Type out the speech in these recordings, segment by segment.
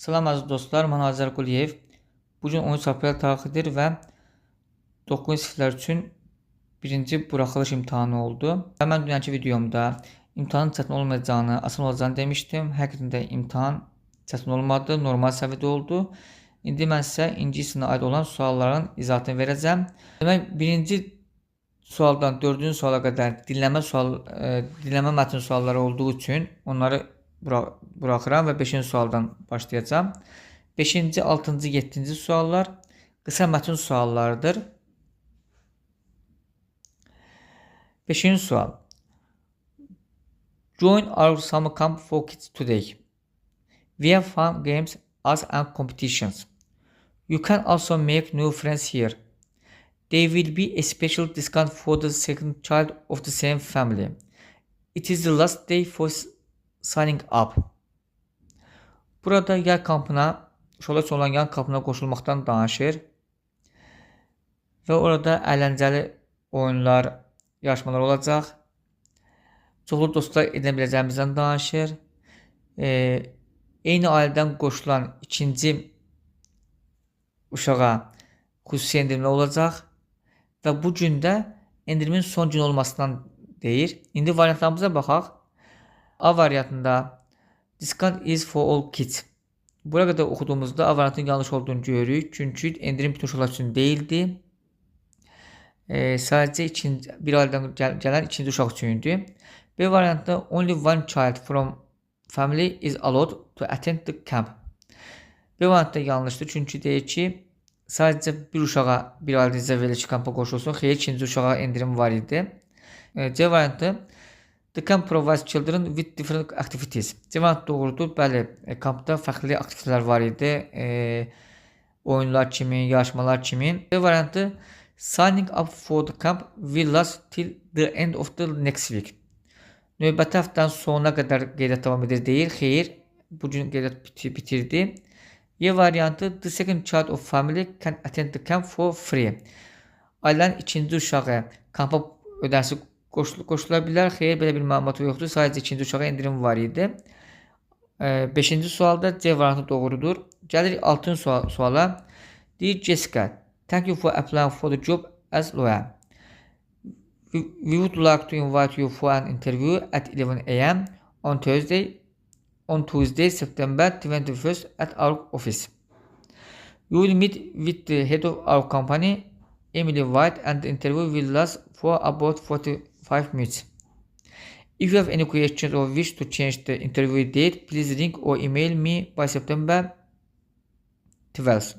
Salam əziz dostlar, mən Azər Quliyev. Bu gün 13 aprel tarixidir və 9-cu siniflər üçün birinci buraxılış imtahanı oldu. Və mən dünənki videomda imtahanın çətin olmayacağını, asan olacağını demişdim. Həqiqətən də imtahan çətin olmadı, normal səviyyədə oldu. İndi mən sizə ingilis dilinə aid olan sualların izahatını verəcəm. Demək, birinci sualdan dördüncü suala qədər dinləmə mətn sualları olduğu üçün onları buraxıram və 5-ci sualdan başlayacağam. 5-ci, 6-cı, 7-ci suallar qısa mətn suallarıdır. 5-ci sual. Join our summer camp for kids today. We have fun games, arts and competitions. You can also make new friends here. There will be a special discount for the second child of the same family. It is the last day for signing up. Burada yay kampına, uşaqlar üçün olan yay kampına qoşulmaqdan danışır. Və orada əyləncəli oyunlar, yarışmalar olacaq. Çoxlu dostlar edinə biləcəyimizdən danışır. Eyni ailədən qoşulan ikinci uşağa xüsusi endirimlər olacaq və bu gün də endirimin son günü olmasından deyir. İndi variantlarımıza baxaq. A variantında discount is for all kids. Bura qədər oxuduğumuzda A variantının yanlış olduğunu görürük. Çünki endirim bütün uşaqlar üçün deyildi. Sadəcə bir ailədən gələn ikinci uşaq üçün idi. B variantında only one child from family is allowed to attend the camp. B variantı da yanlışdır. Çünki deyir ki, sadəcə bir uşağa bir ailədən icazə verilir ki, kampa qoşulsun. Xeyr, ikinci uşağa endirim var idi. C variantı the camp provides children with different activities. C variantı doğrudur. Bəli, kampda fərqli aktivitelər var idi. Oyunlar kimi, yarışmalar kimi. D variantı signing up for the camp will last till the end of the next week. Növbəti həftənin sonuna qədər qeydiyyat davam edir deyir. Xeyr, bu gün qeydiyyat bitirdi. Y variantı the second child of family can attend the camp for free. Ailənin ikinci uşağı kampa ödənişsiz qoşula bilər. Xeyr, belə bir məlumat yoxdur. Sadəcə ikinci uşağa endirim var idi. 5-ci sualda C variantı doğrudur. Gəlirik 6-cı suala. Dear Jessica, thank you for applying for the job as lawyer. We would like to invite you for an interview at 11 a.m. on Tuesday, September 21st at our office. You will meet with the head of our company, Emily White, and the interview will last for about 45 minutes. If you have any questions or wish to change the interview date, please ring or email me by September 12th.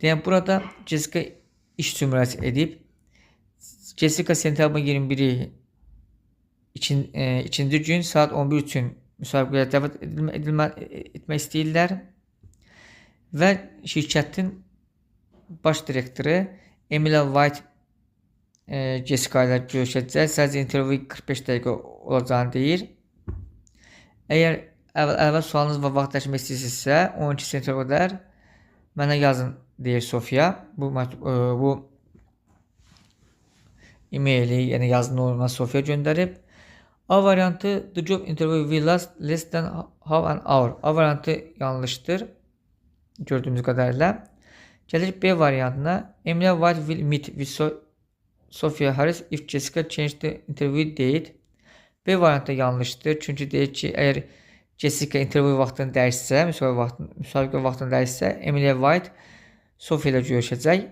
Deyən burada Jessica iş üçün müraciət edib. Jessica sentyabrın 21-i ikinci gün saat 11 üçün müsabiqəyə dəvət etmək istəyirlər və şirkətin baş direktoru Emilia White Jessica ilə görüşəcək. Sadəcə intervyu 45 dəqiqə olacağını deyir. Əgər əvvəl sualınız və vaxt dəyişmək istəyirsinizsə 12 sentyabra qədər mənə yazın deyir Sofia. Bu e-maili, yəni yazını ona Sofia göndərib. A variantı the job interview will last less than half an hour. A variantı yanlışdır. Gördüyümüz qədərilə. Gəlirik B variantına. Emilia White will meet with Sophia Harris if Jessica changed the interview date. B variantı yanlışdır. Çünki deyir ki, əgər Jessica intervyu vaxtını dəyişsə, müsabiqə vaxtını dəyişsə, Emilia White Sophia ilə görüşəcək.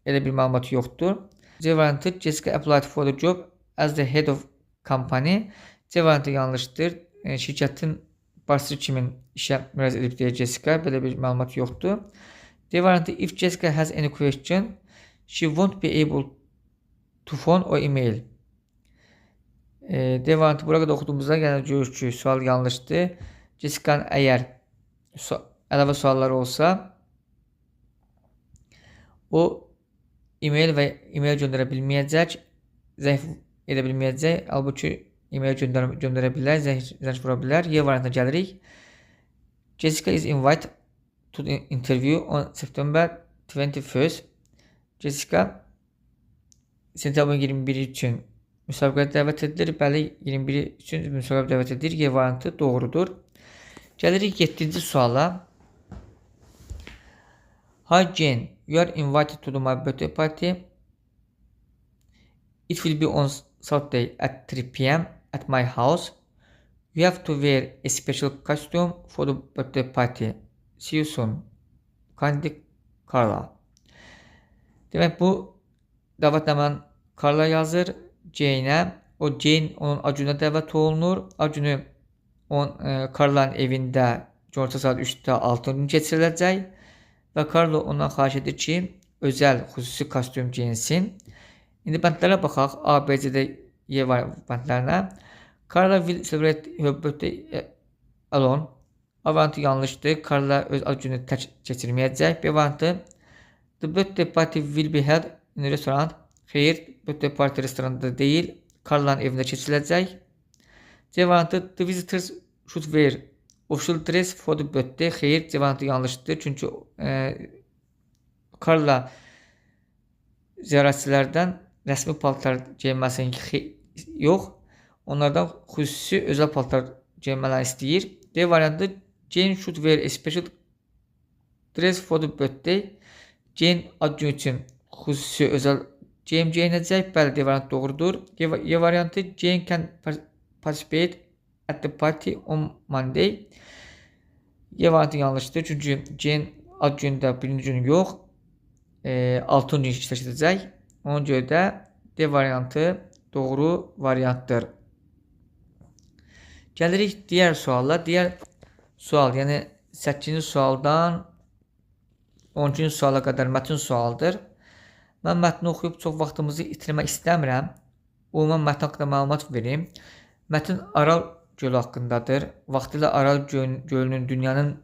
Elə bir məlumat yoxdur. C variantı Jessica applied for the job as the head of company. C variantı yanlışdır. Şirkətin başçısı kimi işə müraciət edib deyir Jessica. Belə bir məlumat yoxdur. D variantı if Jessica has any question, she won't be able to phone or email. D variantı bura qədər oxuduğumuzda yəni görürük ki, sual yanlışdır. Jessica'nın əgər əlavə sualları olsa, o e-mail və e-mail göndərə bilməyəcək, zəng edə bilməyəcək. Halbuki e-mail göndərə bilər, zəng vura bilər. Y variantına gəlirik. Jessica is invited to the interview on September 21st. Jessica sentyabrın 21-i üçün müsabiqəyə dəvət edilir. Bəli, 21-i üçün müsabiqəyə dəvət edilir. Y variantı doğrudur. Gəlirik 7-ci suala. Hi Jane, you are invited to my birthday party. It will be on Saturday at 3 p.m. at my house. You have to wear a special costume for the birthday party. See you soon. Kindly, Carla. Demək bu dəvətnaməni Carla yazır Jane'ə. O Jane onun ad gününə dəvət olunur. Ad günü Carla'nın evində günorta saat 3-də 6 gün keçiriləcək və Carla ondan xahiş edir ki, özəl xüsusi kostyum geyinsin. İndi bəndlərə baxaq. A, B, C, D, Y bəndlərinə. Carla will celebrate her birthday alone. A variantı yanlışdır. Carla öz ad gününü tək keçirməyəcək. B variantı the birthday party will be held in a restaurant. Xeyr, birthday party restoranda deyil, Carla'nın evində keçiriləcək. C variantı the visitors should wear official dress for the birthday. Xeyr, C variantı yanlışdır. Çünki Carla ziyarətçilərdən rəsmi paltar geyinməsini yox, onlardan xüsusi özəl paltar geyinmələrini istəyir. D variantı Jane should wear a special dress for the birthday. Jane ad günü üçün xüsusi özəl geyim geyinəcək. Bəli, D variantı doğrudur. Y variantı Jane can participate at the party on Monday. Y variantı yanlışdır. Çünki Jane ad günündə birinci günü yox, 6-cı gün iştirak edəcək. Ona görə də D variantı doğru variantdır. Gəlirik digər suala. Digər sual, yəni 8-ci sualdan 12-ci suala qədər mətn sualıdır. Mən mətni oxuyub çox vaxtımızı itirmək istəmirəm. Ümumən mətn haqqında məlumat verim. Mətn Aral gölü haqqındadır. Vaxtilə Aral gölünün dünyanın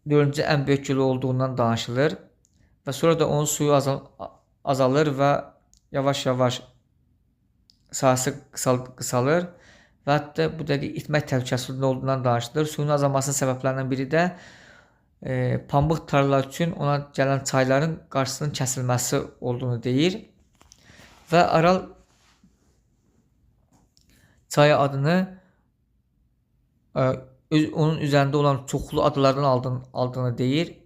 4-cü ən böyük gölü olduğundan danışılır və sonra da onun suyu azalır və yavaş-yavaş sahəsi qısalır və hətta bu dəqiqə itmək təhlükəsində olduğundan danışılır. Suyun azalmasının səbəblərindən biri də pambıq tarlaları üçün ona gələn çayların qarşısının kəsilməsi olduğunu deyir. Və Aral çayı adını onun üzərində olan çoxlu adalardan aldığını deyir.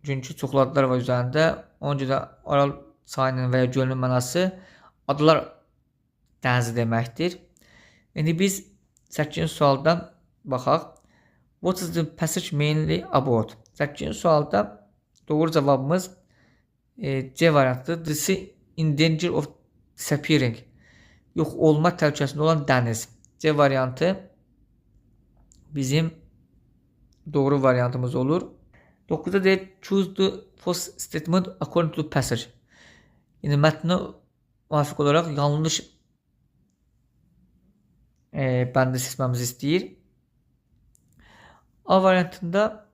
Çünki çoxlu adalar var üzərində. Ona görə də Aral çayının və ya gölünün mənası adalar dənizi deməkdir. İndi biz 8-ci sualdan baxaq. What is the passage mainly about? 8-ci sualda doğru cavabımız C variantıdır. The sea in danger of disappearing. Yox olma təhlükəsində olan dəniz. C variantı bizim doğru variantımız olur. 9-da deyir choose the false statement according to the passage. Yəni mətnə müvafiq olaraq yanlış bəndi seçməmizi istəyir. A variantında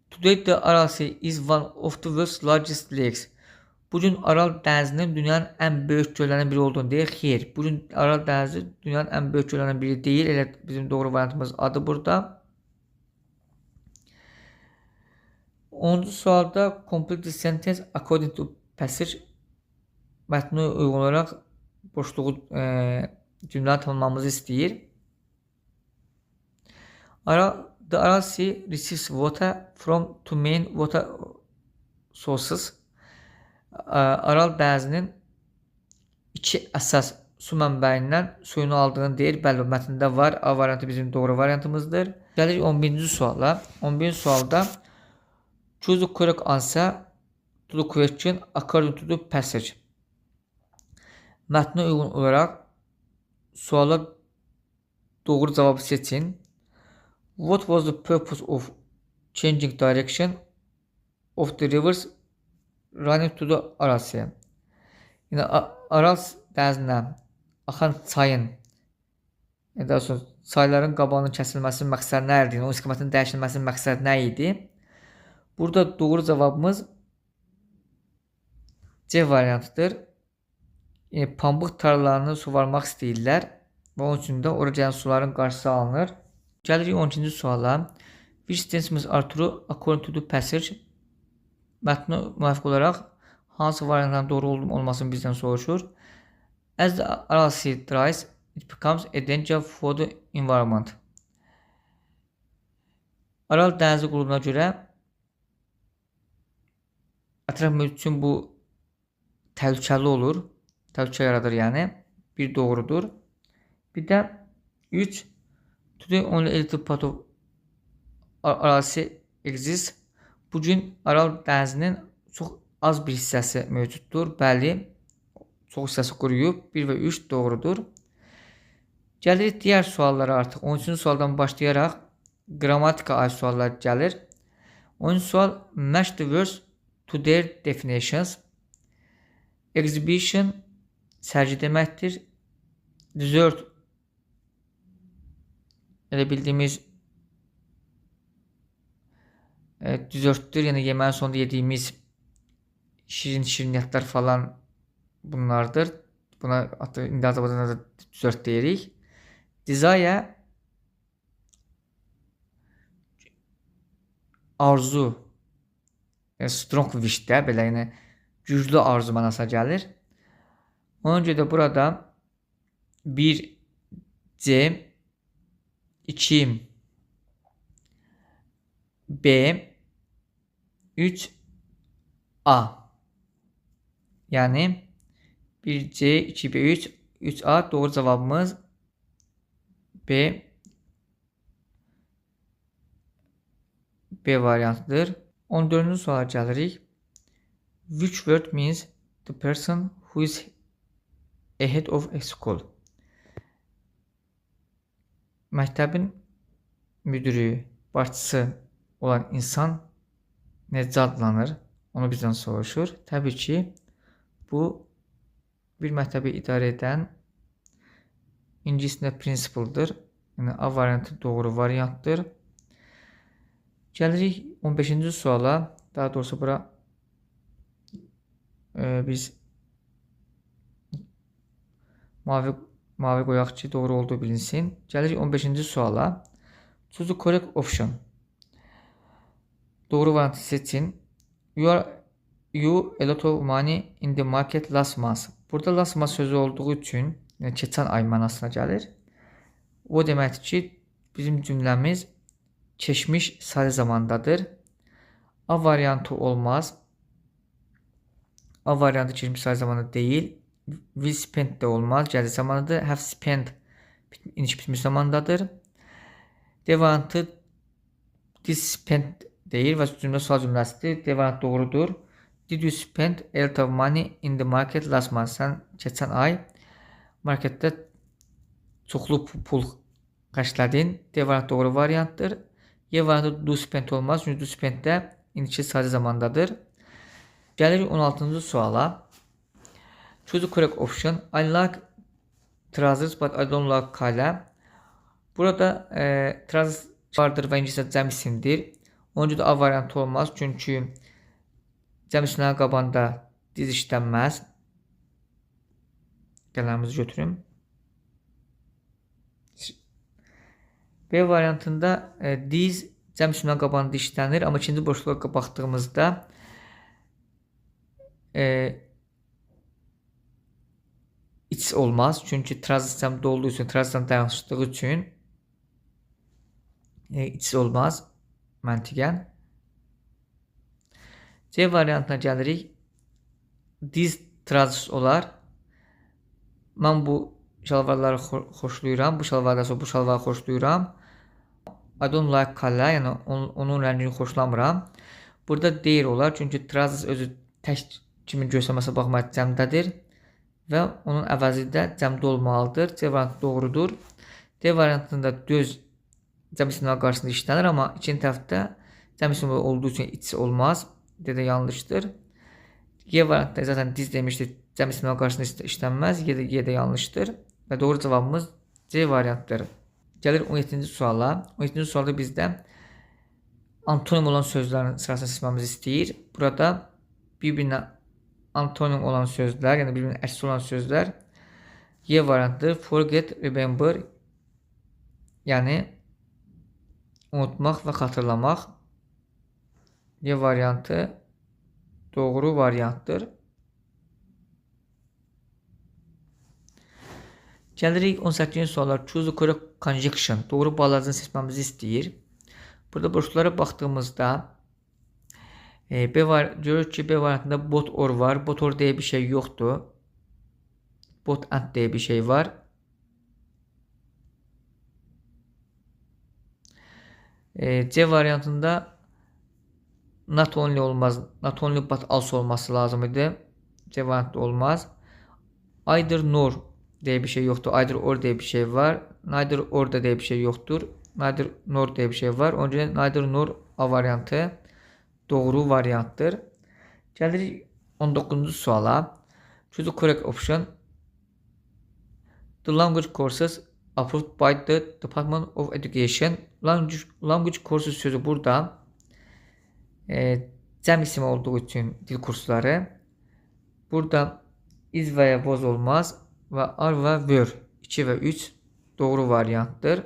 today the Aral Sea is one of the world's largest lakes. Bugün Aral dənizinin dünyanın ən böyük göllərindən biri olduğunu deyir. Xeyr, bugün Aral dənizi dünyanın ən böyük göllərindən biri deyil. Elə bizim doğru variantımız adı burada. 10-cu sualda complete the sentence according to passage mətnə uyğun olaraq boşluğu cümləni tamamlamamızı istəyir. The Aral Sea receives water from two main water sources. Aral dənizinin iki əsas su mənbəyindən suyunu aldığını deyir. Bəli, mətndə var. A variantı bizim doğru variantımızdır. Gəlirik 11-ci suala. 11-ci sualda choose the correct answer to the question according to the passage. Mətnə uyğun olaraq suala doğru cavabı seçin. What was the purpose of changing direction of the rivers running to the Aral Sea? Yəni Aral dənizinə axan çayın, yəni daha doğrusu çayların qabağının kəsilməsinin məqsədi nə idi? Yəni, onun istiqamətinin dəyişilməsinin məqsədi nə idi? Burada doğru cavabımız C variantıdır. Yəni, pambıq tarlalarını suvarmaq istəyirlər və onun üçün də ora gələn suların qarşısı alınır. Gəlirik 12-ci suala. Which statements are true according to the passage? Mətnə müvafiq olaraq hansı variantların doğru olmasını bizdən soruşur. As the Aral Sea dries, It becomes a danger for the environment. Aral dənizi quruluğuna görə ətraf mühit üçün bu təhlükəli olur. Təhlükə yaradır yəni. Bir doğrudur. Bir də 3. Today only a little part of Aral Sea exists. Bugün Aral dənizinin çox az bir hissəsi mövcuddur. Bəli, çox hissəsi quruyub. 1 və 3 doğrudur. Gəlirik digər suallara artıq. 13-cü sualdan başlayaraq qrammatika aid suallar gəlir. 13-cü sual match the words to their definitions. Exhibition sərgi deməkdir. Dessert elə bildiyimiz dessertdir. Yəni yeməyin sonunda yediyimiz şirin şirniyyatlar falan bunlardır. Buna indi Azərbaycanda da dessert deyirik. Desire arzu, yəni strong wish-də belə, yəni güclü arzu mənasına gəlir. Ona görə də burada 1 C, 2 B, 3 A. Yəni 1C, 2B, 3, 3A doğru cavabımız B. B variantıdır. 14-cü suala gəlirik. Which word means the person who is ahead of a school? Məktəbin müdiri, başçısı olan insan necə adlanır? Onu bizdən soruşur. Təbii ki, bu bir məktəbi idarə edən ingiliscə principaldır. Yəni A variantı doğru variantdır. Gəlirik 15-ci suala. Daha doğrusu bura biz mavi qoyaq ki, doğru olduğu bilinsin. Gəlirik 15-ci suala. Choose the correct option. Doğru variantı seçin. You a lot of money in the market last month. Burada last month sözü olduğu üçün, yəni keçən ay mənasına gəlir. O deməkdir ki, bizim cümləmiz keçmiş sadə zamandadır. A variantı olmaz. A variantı keçmiş sadə zamanda deyil. Will spend də olmaz. Gələcək zamanıdır. Have spent iniş bitmiş zamandadır. D variantı did spend deyil və cümlə sual cümləsidir. D variantı doğrudur. Did you spend a lot of money in the market last month? Sən keçən ay marketdə çoxlu pul xərclədin. D variantı doğru variantdır. Y variantı do spend olmaz. Çünki do spend-də indiki sadə zamandadır. Gəlirik 16-cı suala. Choose the correct option. I like trousers but I don't like color. Burada trousers vardır və ingiliscə cəm isimdir. Ona görə də A variantı olmaz. Çünki cəm isimlərin qabağında diz işlənməz. Qələmimizi götürüm. B variantında diz cəm isimlərin qabağında işlənir. Amma ikinci boşluğa baxdığımızda it's olmaz. Çünki trousers cəmdə olduğu üçün, trousersdan danışdığı üçün it's olmaz məntiqən. C variantına gəlirik. These trousers olar. Mən bu şalvarları xoşlayıram. Bu şalvardan sonra bu şalvarı xoşlayıram. I don't like color, yəni onun rəngini xoşlamıram. Burada deyir olar. Çünki trousers özü tək kimi göstərməsə baxmayaraq cəmdədir və onun əvəzi də cəmdə olmalıdır. C variantı doğrudur. D variantında düz cəm isimləri qarşısında işlənir, amma ikinci tərəfdə cəm ismi olduğu üçün it's olmaz. D də yanlışdır. G variantında zaten diz demişdik, cəm isimləri qarşısında işlənməz. G də yanlışdır. Və doğru cavabımız C variantıdır. Gəlir 17-ci suala. 17-ci sualda bizdə antonim olan sözlərin sırasını seçməmizi istəyir. Burada bir-birinə antonim olan sözlər, yəni bir-birinə əks olan sözlər Y variantıdır. Forget, remember, yəni unutmaq və xatırlamaq. Y variantı doğru variantdır. Gəlirik 18-ci suala. Choose the correct conjunction. Doğru bağlacını seçməmizi istəyir. Burada boşluqlara baxdığımızda B var, görürük ki, B variantında both or var. Both or deyə bir şey yoxdur. Both and deyə bir şey var. C variantında not only olmaz. Not only but also olması lazım idi. C variantı olmaz. Either nor deyə bir şey yoxdur. Either or deyə bir şey var. Neither or da deyə bir şey yoxdur. Neither nor deyə bir şey var. Ona görə neither nor A variantı doğru variantdır. Gəlirik 19-cu suala. Choose the correct option. The language courses approved by the Department of Education. Language courses sözü burada cəm isim olduğu üçün dil kursları. Burada is və ya was olmaz və are və were 2 və 3 doğru variantdır.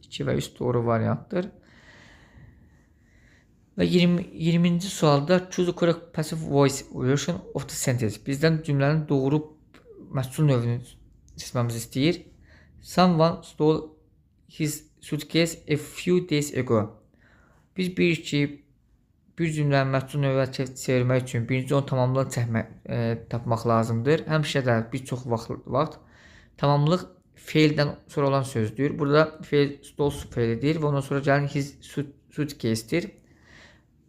2 və 3 doğru variantdır. Və 20-ci sualda choose the correct passive voice version of the sentence. Bizdən cümlənin doğru məhsul növünü seçməmizi istəyir. Someone stole his suitcase a few days ago. Biz bilirik ki, bir cümlənin məhsul növünə çevirmək üçün birinci onu tamamlıq tapmaq lazımdır. Həmişə də bir çox vaxt tamamlıq feildən sonra olan sözdür. Burada feil stole feilidir və ondan sonra gəlin his suitcase-dir.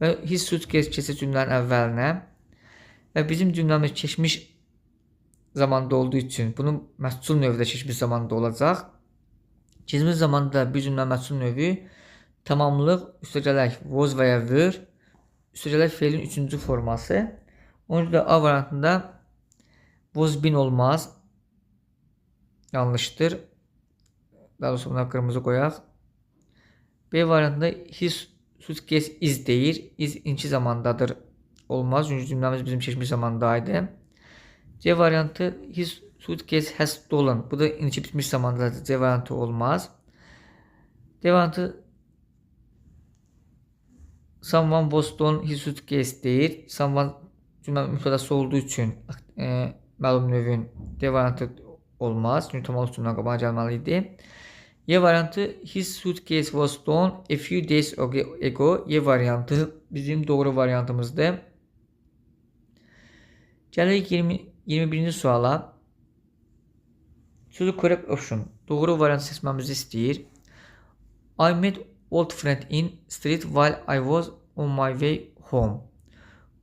Və his suitcase keçir cümlənin əvvəlinə və bizim cümləmiz keçmiş zamanda olduğu üçün bunun məhsul növü də keçmiş zamanda olacaq. Keçmiş zamanda bir cümlə məhsul növü tamamlıq üstəgələk was və ya were üstəgələk feilin üçüncü forması. Onun üçün də A variantında was been olmaz. Yanlışdır. Daha doğrusu buna qırmızı qoyaq. B variantında his suitcase is deyir. Is inci zamandadır. Olmaz. Çünki cümləmiz bizim keçmiş zamandaydı. C variantı his suitcase has stolen. Bu da inci bitmiş zamandadır. C variantı olmaz. D variantı someone was stolen his suitcase deyir. Someone cümlə mübtədası olduğu üçün məlum növün D variantı olmaz. Çünki tamamlıq cümlə qabağa gəlməli idi. Y variantı his suitcase was stolen a few days ago. Y variantı bizim doğru variantımızdır. Gəlirik 21-ci suala. Choose the correct option. Doğru variant seçməmizi istəyir. I met old friend in street while I was on my way home.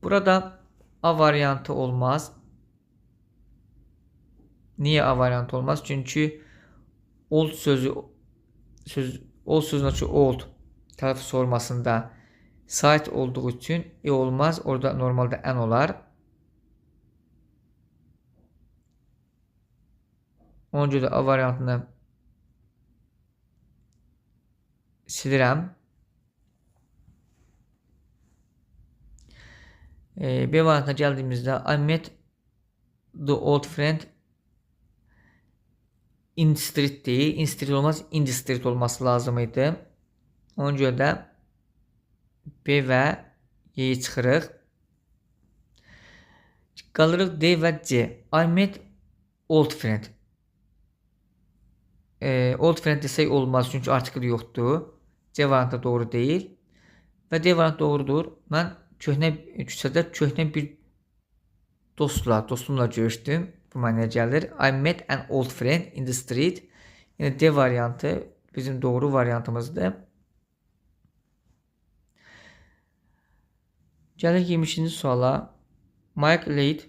Burada A variantı olmaz. Niyə A variantı olmaz? Çünki old sözü old sözündəki old tələffüz formasında sait olduğu üçün e olmaz. Orada normalda n olar. Ona görə A variantını silirəm. B variantına gəldiyimizdə I met the old friend in street deyil. In street olmaz, in the street olması lazım idi. Ona görə də B və Y-yi çıxırıq. Qalırıq D və C. I met old friend. Old friend desək olmaz, çünki artikel yoxdur. C variantı doğru deyil. Və D variantı doğrudur. Mən köhnə küçədə köhnə bir dostumla görüşdüm. Bu mənaya gəlir. I met an old friend in the street. Yəni D variantı bizim doğru variantımızdır. Gəlirik 22-ci suala. Mike laid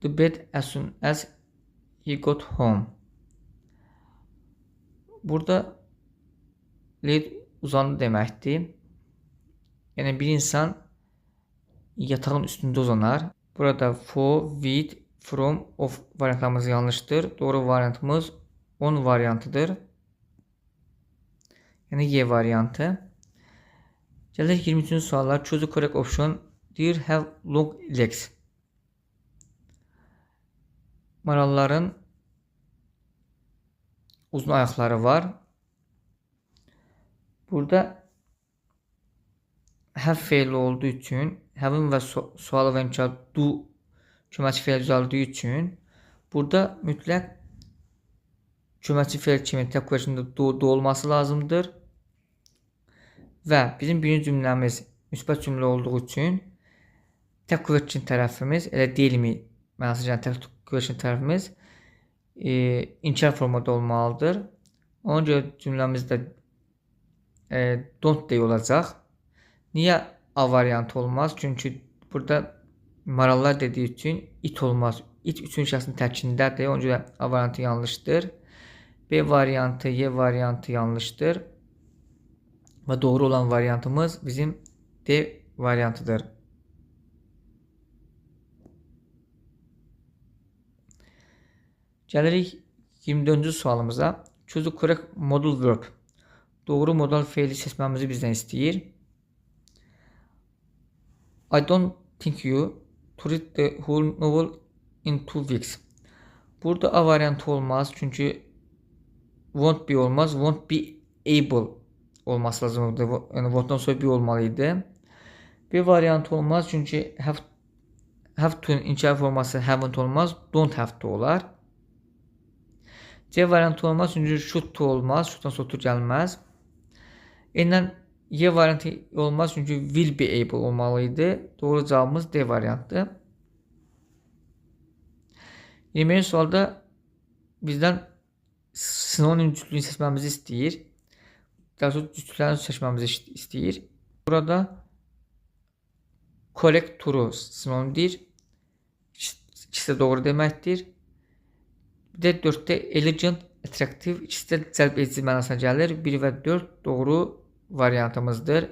the bed as soon as he got home. Burada laid uzandı deməkdir. Yəni bir insan yatağın üstündə uzanar. Burada for, with, from, of variantlarımız yanlışdır. Doğru variantımız on variantıdır. Yəni Y variantı. Gəlirik 23-cü suala. Choose the correct option. Deer have long legs. Maralların uzun ayaqları var. Burada have feili olduğu üçün have'ın və sualı və imkan do köməkçi feil düzəldiyi üçün burada mütləq köməkçi feil kimi tag question'da do olması lazımdır. Və bizim birinci cümləmiz müsbət cümlə olduğu üçün tag question tərəfimiz, elə deyilmi mənası gələn tag question tərəfimiz inkar formada olmalıdır. Ona görə cümləmizdə don't they olacaq. Niyə A variantı olmaz? Çünki burada marallar dediyi üçün it olmaz. It üçüncü şəxsin təkindədir. Ona görə A variantı yanlışdır. B variantı, Y variantı yanlışdır. Və doğru olan variantımız bizim D variantıdır. Gəlirik 24-cü sualımıza. Choose the correct modal verb. Doğru modal feili seçməmizi bizdən istəyir. I don't think you to read the whole novel in 2 weeks. Burada A variantı olmaz. Çünki won't be olmaz. Won't be able olması lazımdı. Yəni won'tdan sonra be olmalıydı. B variantı olmaz. Çünki have to'nun inkar forması haven't olmaz. Don't have to olar. C variantı olmaz. Çünki should to olmaz. Should'dan sonra to gəlməz. Eynən Y variantı olmaz. Çünki will be able olmalıydı. Doğru cavabımız D variantıdır. 20. Sualda bizdən sinonim cütlüyünü seçməmizi istəyir. Daha doğrusu cütlüklərini seçməmizi istəyir. Burada correct true sinonimdir. İkisi də doğru deməkdir. Bir də 4-də elegant, attractive ikisi də cəlb edici mənasına gəlir. 1 və 4 doğru variantımızdır.